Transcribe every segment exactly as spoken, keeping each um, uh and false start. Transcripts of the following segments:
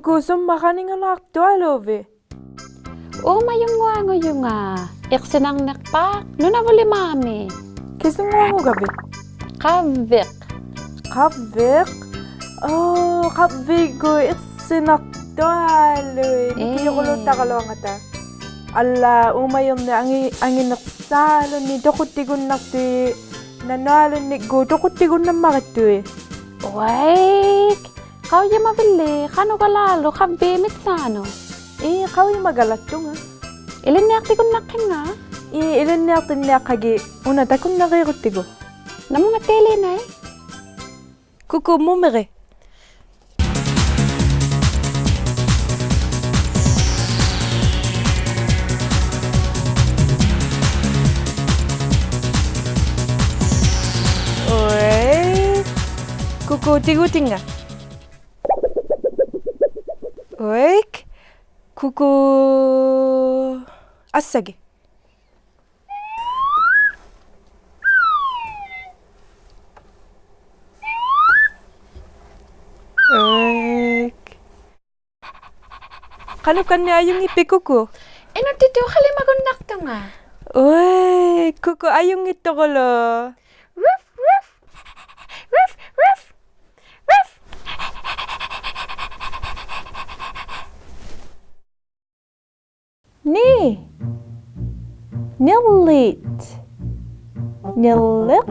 ᑯᑯ ᓱᒻᒪᑦ ᖃᓂᖓᓚᖅᑐᐊᓘᕕᑦ? ᐆᒪᔪᙳᐊᖑᔪᖓ. ᐃᖅᓯᓇᕐᓂᖅᐹᖅ ᓄᓇᕗᓕᒫᒥ. ᑭᓱᙳᐊᖑᒐᕕᑦ? ᖃᕝᕕᖅ. ᖃᕝᕕᖅ? ᐆ, ᖃᕝᕕᖅ ᑯᑯ ᐃᖅᓯᓇᖅᑐᐊᓗᐃᑦ. ᐄ. ᓂᑭᔪᑯᓗᑕᕋᓗᐊᖓᑕ. ᐊᓪᓛᑦ ᐆᒪᔪᕐᓂᒃ ᐊᖏ-, ᐊᖏᓂᖅᓴᓗᓐᓂᒃ ᑐᖁᑦᑎᒍᓐᓇᖅᑐᐃᑦ, ᓇᓄᐊᓗᓐᓂᒡᒎᖅ ᑐᖁᑦᑎᒍᓐᓇᒻᒪᕆᑦᑐᐃᑦ. ᐅᐊᐃᒃ, ᖃᐅᔨᒪᕕᓪᓕ, ᖃᓄᖅᑲᓪᓚᓗ ᖃᕝᕕᑦ ᒥᑦᓵᓄᑦ? ᐄ, ᖃᐅᔨᒪᒐᓚᒃᑐᖓ. ᐃᓕᓐᓂᐊᖅᑎᒍᓐᓇᖅᑭᙵ? ᐄ, ᐃᓕᓐᓂᐊᖅᑎᓐᓂᐊᖅᑲᒋᑦ, ᐅᓇ ᑕᑯᓐᓇᕇᕈᑦᑎᒍ. ᓇᒧᙵᑦᑕᐃᓕᓇᐃ. ᑯᑯ ᒧᒥᕆᑦ. ᐅᐊᐃ. ᑯᑯ ᑎᒍᑎᙵ. ᐅᐊᐃᒃ. ᑯᑯ ᐊᓴᒋᑦ. ᐅᐊᐃᒃ. ᖃᓄᖅ ᑲᓐᓂ ᐊᔪᙱᑉᐱᑦ ᑯᑯ? ᐃᓄᒃᑎᑐᑦ ᖃᓕᒪᒍᓐᓇᖅᑐᖓ. ᐅᐊᐃ, ᑯᑯ ᐊᔪᙱᑦᑐᑯᓗᒃ. Ruff, ruff. Ruff, ruff. Ruff. ᓂ. ᓂᕐᓖᑦ. ᓂᕐᓕᖅ.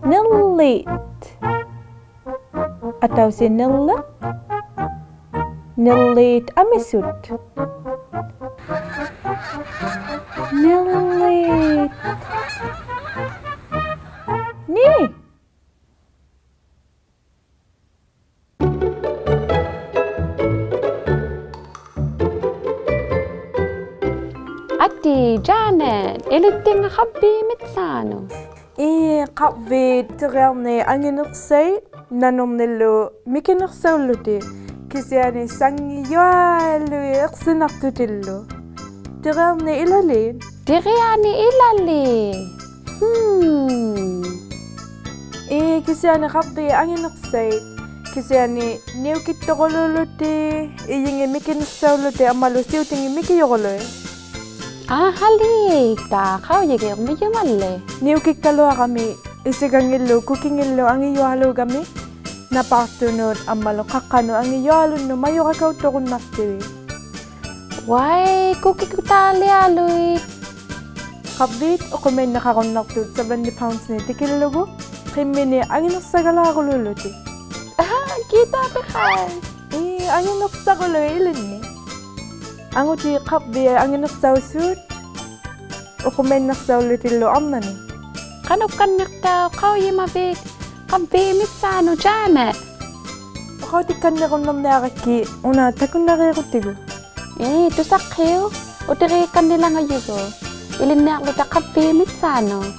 ᓂᕐᓖᑦ. ᐊᑕᐅᓯᖅ ᓂᕐᓕᖅ. ᓂᕐᓖᑦ ᐊᒥᓱᑦ. ᓂᕐᓖᑦ. ᓂ. ᐊᑏ, Janet, ᐃᓕᑦᑎᙵ ᖃᕝᕖᑦ ᒥᑦᓵᓄᑦ? ᐄ, ᖃᕝᕖᑦ ᑎᕆᐊᕐᓂᒃ ᐊᖏᓂᖅᓴᐃᑦ, ᓇᓄᕐᓂᓪᓗ ᒥᑭᓂᖅᓴᐅᓪᓗᑎᒃ, ᑭᓯᐊᓂ ᓴᙱᔪᐊᓗᐃᑦ ᐃᖅᓯᓇᖅᑐᑎᓪᓗ. ᑎᕆᐊᕐᓂᒃ ᐃᓚᓖᑦ. ᑎᕆᐊᓂᒃ ᐃᓚᓖᑦ. ᕼᒻ. ᐄ, ᑭᓯᐊᓂ ᖃᕝᕖᑦ ᐊᖏᓂᖅᓴᐃᑦ, ᑭᓯᐊᓂ ᓂᐅᑭᑦᑐᑯᓘᓪᓗᑎᒃ, ᐃᔨᖏᑦ ᒥᑭᓂᖅᓴᐅᓪᓗᑎᒃ ᐊᒻᒪᓗ ᓯᐅᑎᖏᑦ ᒥᑭᔪᑯᓗᐃᑦ. ᐊᕼᐊᓕ, ᑕᑲᐅᔨᒋᕐᒥᔪᒪᓕ. ᓂᐅᑭᒃᑲᓗᐊᕋᒥᒃ ᐃᓯᒐᖏᓪᓗ ᑯᑭᖏᓪᓗ ᐊᖏᔪᐊᓘᒐᒥᒃ, ᓇᐹᖅᑐᓄᑦ ᐊᒻᒪᓗ ᖃᖅᑲᓄᑦ ᐊᖏᔪᐊᓗᓐᓄᑦ ᒪᔪᕋᒃᑲᐅᑦᑐᒍᓐᓇᖅᑐᐃᑦ. ᐅᐊᐃ, ᑯᑭᒃᑯᑖᓕᐊᓗᐃᑦ. ᖃᕝᕖᑦ ᐅᖁᒪᐃᓐᓂᖃᕈᓐᓇᖅᑐᑦ seventy pounds-ᓂᒃ ᑎᑭᓪᓗᒍ, ᕿᒻᒥᓂᒃ ᐊᖏᓂᖅᓴᒐᓛᑯᓘᓪᓗᑎᒃ. ᐊᕼᐊ, ᑭᑖᐱᖃᐃ. ᐄ, ᐊᖏᓂᖅᓴᑯᓗᐃᑦ ᐃᓕᓐᓂᒃ. ᐊᖑᑎᑦ ᖃᕝᕖᑦ ᐊᖏᓂᖅᓴᐅᓲᑦ, ᐅᖁᒪᐃᓐᓂᖅᓴᐅᓪᓗᑎᓪᓗ ᐊᕐᓇᓂ. ᖃᓄᖅ ᑲᓐᓂᖅᑕᐅᖅ ᖃᐅᔨᒪᕕᑦ ᖃᕝᕖᑦ ᒥᑦᓵᓄᑦ, Janet? ᐅᖃᐅᑎᒃᑲᓐᓂᕈᓐᓇᕐᓂᐊᕋᒃᑭᑦ ᐅᓇ ᑕᑯᓐᓇᕇᕈᑦᑎᒍ. ᐄ, ᑐᓴᖅᑭᐅᒃ, ᐅᑎᕆᒃᑲᓐᓂᓚᖓᔪᒍᑦ. ᐃᓕᓐᓂᐊᕐᓗᑕ ᖃᕝᕖᑦ ᒥᑦᓵᓄᑦ.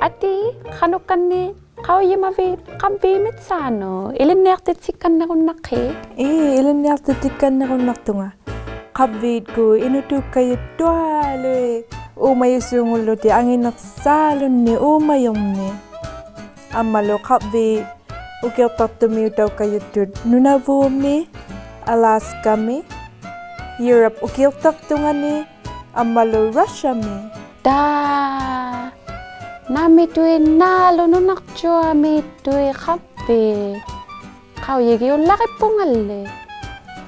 ᐊᑏ, ᖃᓄᒃᑲᓐᓂᖅ ᖃᐅᔨᒪᕖᑦ ᖃᕝᕖᑦ ᒥᑦᓵᓄᑦ? ᐃᓕᓐᓂᐊᖅᑎᑦᓯᒃᑲᓐᓂᕈᓐᓇᖅᑮᑦ? ᐄ, ᐃᓕᓐᓂᐊᖅᑎᑦᓯᒃᑲᓐᓂᕈᓐᓇᖅᑐᖓ. ᖃᕝᕖᑦ ᖁ ᐃᓄᑑᒃᑲᔪᑦᑐᐊᓗᐃᑦ ᐆᒪᔪᓲᖑᓪᓗᑎᒃ ᐊᖏᓂᖅᓵᓗᓐᓂᒃ ᐆᒪᔪᕐᓂᒃ. ᐊᒻᒪᓗ ᖃᕝᕖᑦ ᐅᑭᐅᖅᑕᖅᑐᒥᐅᑕᐅᒃᑲᔪᑦᑐᑦ ᓄᓇᕗᒻᒥ, Alaska-ᒥ, Europe ᐅᑭᐅᖅᑕᖅᑐᖓᓂ, ᐊᒻᒪᓗ Russia-ᒥ. ᑖ, ᓇᒥᑐᐃᓐᓈᓗᒃ ᓄᓇᕐᔪᐊᒦᑦᑐᐃᑦ ᖃᕝᕖᑦ. ᖃᐅᔨᒋᐅᓪᓚᕆᑉᐳᖓᓕ.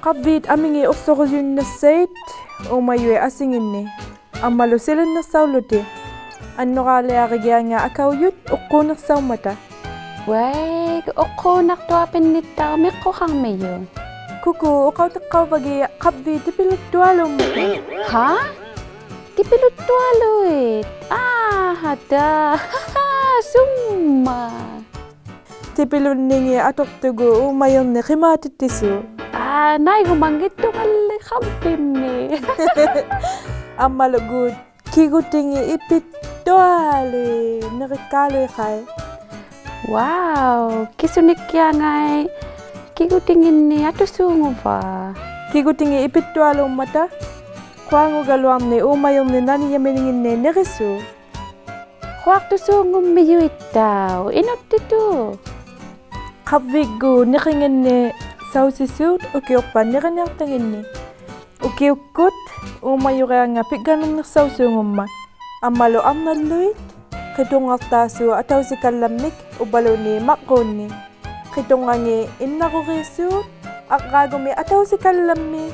ᖃᕝᕖᑦ ᐊᒥᖏᑦ ᐅᖅᓱᕈᔪᓐᓇᖅᓴᐃᑦ ᐆᒪᔪᐃᑦ ᐊᓯᖏᓐᓂᒃ. ᐊᒻᒪᓗ ᓯᓕᓐᓂᖅᓴᐅᓪᓗᑎᒃ. ᐊᓐᓄᕌᓕᐊᕆᒋᐊᖓ ᐊᑲᐅᔪᑦ ᐅᖅᑰᓂᖅᓴᐅᒻᒪᑕ. ᐅᐊᐃ, ᐅᖅᑰᓇᖅᑐᐊᐱᓐᓂᑦᑕᐅᖅ ᒥᖅᑯᖃᕐᒥᔪᑦ. ᑯᑯ, ᐅᖃᐅᑎᖅᑲᐅᕙᒋᑦ ᖃᕝᕖᑦ ᑎᐱᓗᑦᑐᐊᓘᒻᒪᑕ. ᕼᐋ? ᑎᐱᓗᑦᑐᐊᓗᐃᑦ? ᐋᕼᐊ, ᑖ. ᓱᒻᒪᑦ. ᑎᐱᓗᓐᓂᖏᑦ ᐊᑐᖅᑐᒍᑦ ᐆᒪᔪᕐᓂᒃ ᕿᒫᑎᑦᑎᓲᑦ. ᐋ, ᓇᐃᒍᒪᙱᑦᑐᖓᓕ ᖃᕝᕖᒻᒥᒃ. ᐊᒻᒪᓗᒎᖅ ᑭᒍᑎᖏᑦ ᐃᐱᑦᑐᐊᓗᐃᑦ ᓂᕆᒃᑳᓗᐃᑦ ᖃᐃ. Wow, ᑭᓱᓂᒃᑭᐊᖓᐃ ᑭᒍᑎᖏᓐᓂᒃ ᐊᑐᓲᖑᕙᑦ? ᑭᒍᑎᖏᑦ ᐃᐱᑦᑐᐊᓘᒻᒪᑕ, ᖁᐊᖑᒐᓗᐊᕐᓂᒃ ᐆᒪᔪᕐᓂᒃ ᓇᓂᔭᒥᓂᖏᓐᓂᒃ ᓂᕆᓲᑦ. ᖁᐊᖅᑐᓲᖑᒻᒥᔪᐃᑦᑕᐅᖅ, ᐃᓄᑦᑎᑐᑦ. ᖃᕝᕖᑦ ᖁ ᓂᕿᖏᓐᓂᒃ ᓴᐅᓯᓲᑦ ᐅᑭᐅᖅᐸᑦ ᓂᕆᓂᐊᖅᑕᖏᓐᓂᒃ. ᐅᑭᐅᒃᑯᑦ ᐆᒪᔪᕆᐊᖓ ᐱᒡᒐᓐᓂᖅᓴᐅᓲᖑᒻᒪᑦ. ᐊᒻᒪᓗ ᐊᕐᓇᓪᓗᐃᑦ ᕿᑐᕐᖓᖅᑖᓲᑦ ᐊᑕᐅᓯᑲᓪᓚᒻᒥᒃ ᐅᕝᕙᓘᓐᓃᑦ ᒪᕐᕉᓐᓂᒃ. ᕿᑐᕐᖓᖏᑦ ᐃᓐᓇᕈᕇᓲᑦ ᐊᕐᕌᒍᒥᒃ ᐊᑕᐅᓯᑲᓪᓚᒻᒥᒃ.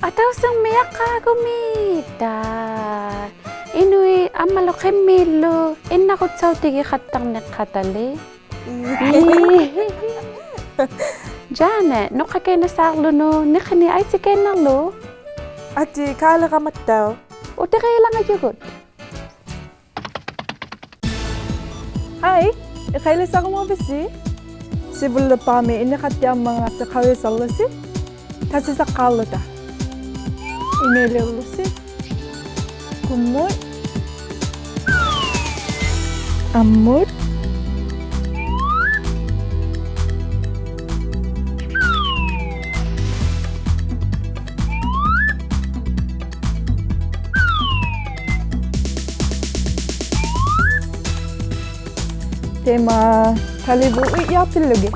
ᐊᑕᐅᓯᕐᒥᒃ ᐊᕐᕌᒍᒥᒃ, ᑖ. ᐃᓄᐃᑦ ᐊᒻᒪᓗ ᕿᒻᒦᓪᓗ ᐃᓐᓇᕈᑦᓴᐅᑎᒋᖃᑦᑕᕐᓂᖅᑲᑕᓕ. ᔮᓂ, ᓄᖅᑲᑲᐃᓐᓇᓵᕐᓗᓄᒃ ᓂᕿᓂᒃ ᐊᐃᑦᓯᑲᐃᓐᓇᕐᓗᒃ. ᐊᑏ ᑳᓕᕋᒪᑦᑕᐅᖅ. ᐅᑎᕆᓚᖓᔪᒍᑦ. ᕼᐊᐃ, ᐃᖃᐃᓕᓴᕈᒪᕕᓯ? ᓯᕗᓪᓕᖅᐹᒥ ᐃᓂᖃᑦᑎᐊᕐᒪᖔᔅᓯ ᖃᐅᔨᓴᕐᓗᓯ. ᑕᓯᓴᖅᑳᕐᓗᑕ. ᐃᒪᐃᓕᐅᕐᓗᓯ. ᖁᒻᒧᑦ. ᐊᒻᒧᑦ. ᑕᐃᒪ ᑕᓕᕗᑦ ᐅᐃᔾᔮᖅᑎᓪᓗᒋᑦ.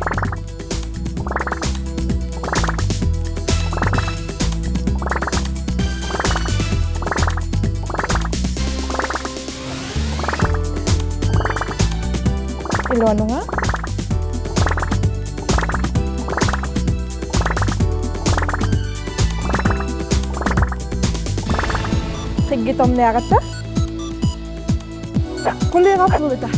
ᐃᓗᐊᓄᖓ. ᕿᒡᒋᑦᑕᕐᓂᐊᕋᑦᑕ. ᖁᓕᕋᑉᐳᓗᑕ.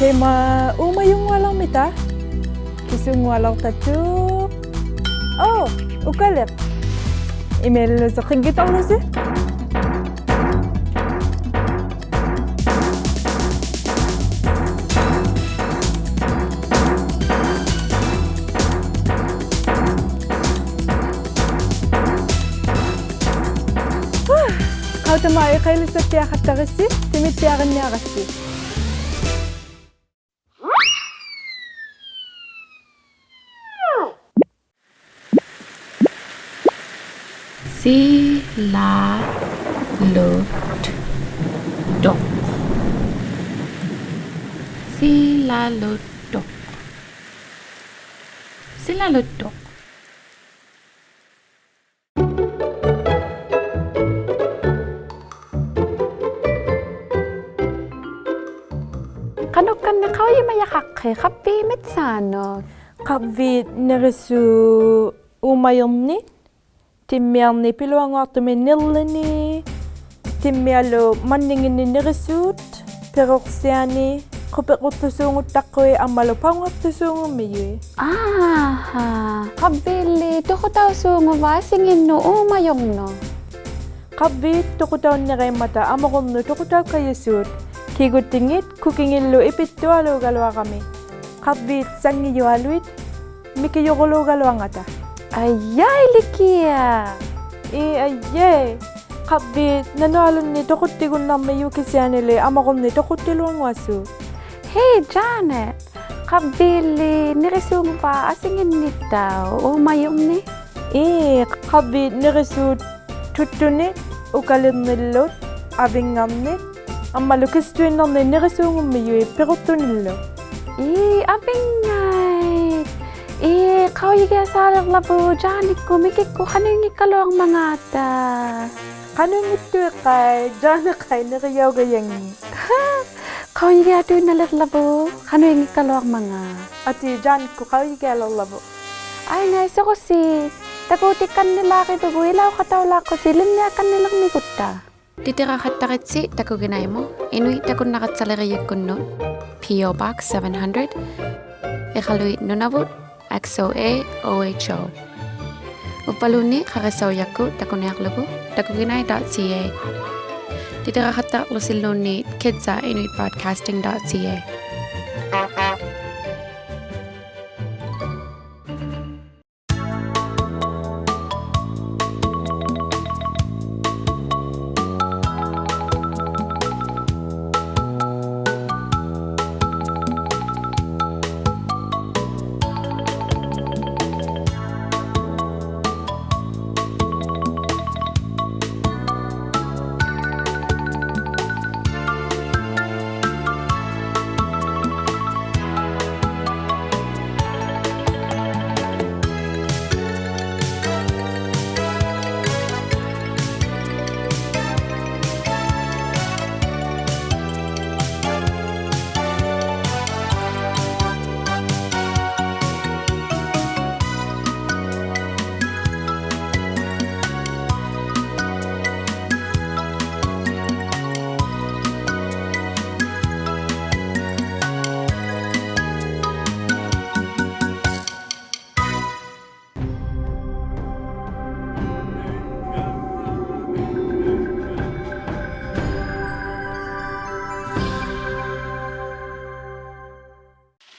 ᑕᐃᒪ ᐆᒪᔪᙳᐊᓚᐅᕐᒥᑕ. ᑭᓱᙳᐊᓚᐅᖅᑕᑐᖅ. ᐆ, ᐅᑲᓕᖅ. ᐃᒪᐃᓕᓗᓯ ᕿᒡᒋᑦᑕᕐᓗᓯ. ᖃᐅᑕᒫᑦ ᐃᖃᐃᓕᓴᑦᑎᐊᖃᑦᑕᕆᔅᓯ, ᑎᒥᑦᑎᐊᕆᓐᓂᐊᕋᔅᓯ. ᓯᓚᓗᑦᑐᖅ. ᓯᓚᓗᑦᑐᖅ. ᓯᓚᓗᑦᑐᖅ. ᖃᓄᒃᑲᓐᓂᖅ ᖃᐅᔨᒪᔭᖃᖅᑭᑦ ᖃᕝᕖᑦ ᒥᑦᓵᓄᑦ? ᖃᕝᕖᑦ ᓂᕆᓲᑦ ᐆᒪᔪᕐᓂᒃ, ᑎᒻᒥᐊᕐᓂᒃ ᐱᓗᐊᙳᐊᖅᑐᒥᒃ ᓂᕐᓕᓂᒃ, ᑎᒻᒥᐊᓗ ᒪᓐᓂᖏᓐᓂᒃ ᓂᕆᓲᑦ, ᐱᕈᖅᓯᐊᓂᒃ, ᖁᐱᕐᕈᖅᑐᓲᖑᑦᑕᖅᑯᐃᑦ ᐊᒻᒪᓗ ᐸᐅᖓᖅᑐᓲᖑᒻᒥᔪᐃᑦ. ᐋᕼᐊ. ᖃᕝᕖᓪᓕ ᑐᖁᑕᐅᓲᖑᕙᑦ ᐊᓯᖏᓐᓄᑦ ᐆᒪᔪᕐᓄᑦ? ᖃᕝᕖᑦ ᑐᖁᑕᐅᓐᓂᕋᐃᒻᒪᑕ ᐊᒧᕈᕐᓄᑦ ᑐᖁᑕᐅᒃᑲᔪᓲᑦ, ᑭᒍᑎᖏᑦ ᑯᑭᖏᓪᓗ ᐃᐱᑦᑐᐊᓘᒐᓗᐊᕋᒥᒃ. ᖃᕝᕖᑦ ᓴᙱᔪᐊᓗᐃᑦ, ᒥᑭᔪᕈᓘᒐᓗᐊᕐᖓᑕ. ᐊᔭᐃ ᓕᑭᐊ. ᐄ, ᐊᔭᐃ. ᖃᕝᕖᑦ ᓇᓄᐊᓗᓐᓂᒃ ᑐᖁᑦᑎᒍᓐᓇᕐᒥᔪᖅ ᑭᓯᐊᓂᓕ ᐊᒪᕈᕐᓂᒃ ᑐᖁᑦᑎᓗᐊᙳᐊᓲᑦ. Hey, Janet. ᖃᕝᕖᓪᓕ ᓂᕆᓲᖑᕙ ᐊᓯᖏᓐᓂᑦᑕᐅᖅ ᐆᒪᔪᕐᓂᒃ? ᐄ, ᖃᕝᕖᑦ ᓂᕆᓲᑦ ᑐᒃᑐᓂᒃ, ᐅᑲᓕᕐᓂᓪᓗ, ᐊᕕᙵᕐᓂᒃ, ᐊᒻᒪᓗ ᑭᓱᑐᐃᓐᓇᕐᓂᒃ ᓂᕆᓲᖑᒻᒥᔪᐃᑦ ᐱᕈᖅᑐᓂᓪᓗ. ᐄ, ᐊᕕᙵᐃᑦ. ᐄ, ᖃᐅᔨᒋᐊᓵᓕᕐᓚᕗᑦ ᔮᓂᒃᑯᑦ ᒥᑭᒃᑯᑦ ᖃᓄᐃᙱᒃᑲᓗᐊᕐᒪᖔᑕ. ᖃᓄᐃᙱᑦᑐᐃᖅᑲᐃ, ᔮᓂᖅᑲᐃ ᓂᕆᔭᐅᒐᔭᖏᑦ. ᖃᐅᔨᒋᐊᑐᐃᓐᓇᓕᕐᓚᕗᑦ ᖃᓄᐃᙱᒃᑲᓗᐊᕐᒪᖔᑦ. ᐊᑏ ᔮᓂᒃᑯᑦ ᖃᐅᔨᒋᐊᓕᕐᓚᕗᑦ. ᐊᐃᙵᐃ ᓱᕈᓰᑦ, ᑕᑯᑎᒃᑲᓐᓂᓛᕆᕗᒍᑦ ᐃᓚᐅᖃᑕᐅᓛᖅᑯᓯ ᓕᓐᓂᐊᒃᑲᓐᓂᓕᕐᒥᒍᑦᑕ. ᑎᑎᕋᖃᑦᑕᕆᑦᓯ ᑕᑯᒋᓇᐃᒧᑦ, ᐃᓄᐃᑦ ᑕᑯᓐᓇᒐᑦᓴᓕᕆᔨᒃᑯᓐᓄᑦ, P O Box seven hundred, ᐃᖃᓗᐃᑦ ᓄᓇᕗᑦ, X O A O H O. ᐅᕝᕙᓘᓐᓃᑦ ᖃᕆᓴᐅᔭᒃᑯᑦ ᑕᑯᓂᐊᕐᓗᒍ, takuginai dot C A. ᑎᑎᕋᖃᑦᑕᕐᓗᓯᓘᓐᓃᑦ kids at inuit broadcasting dot C A.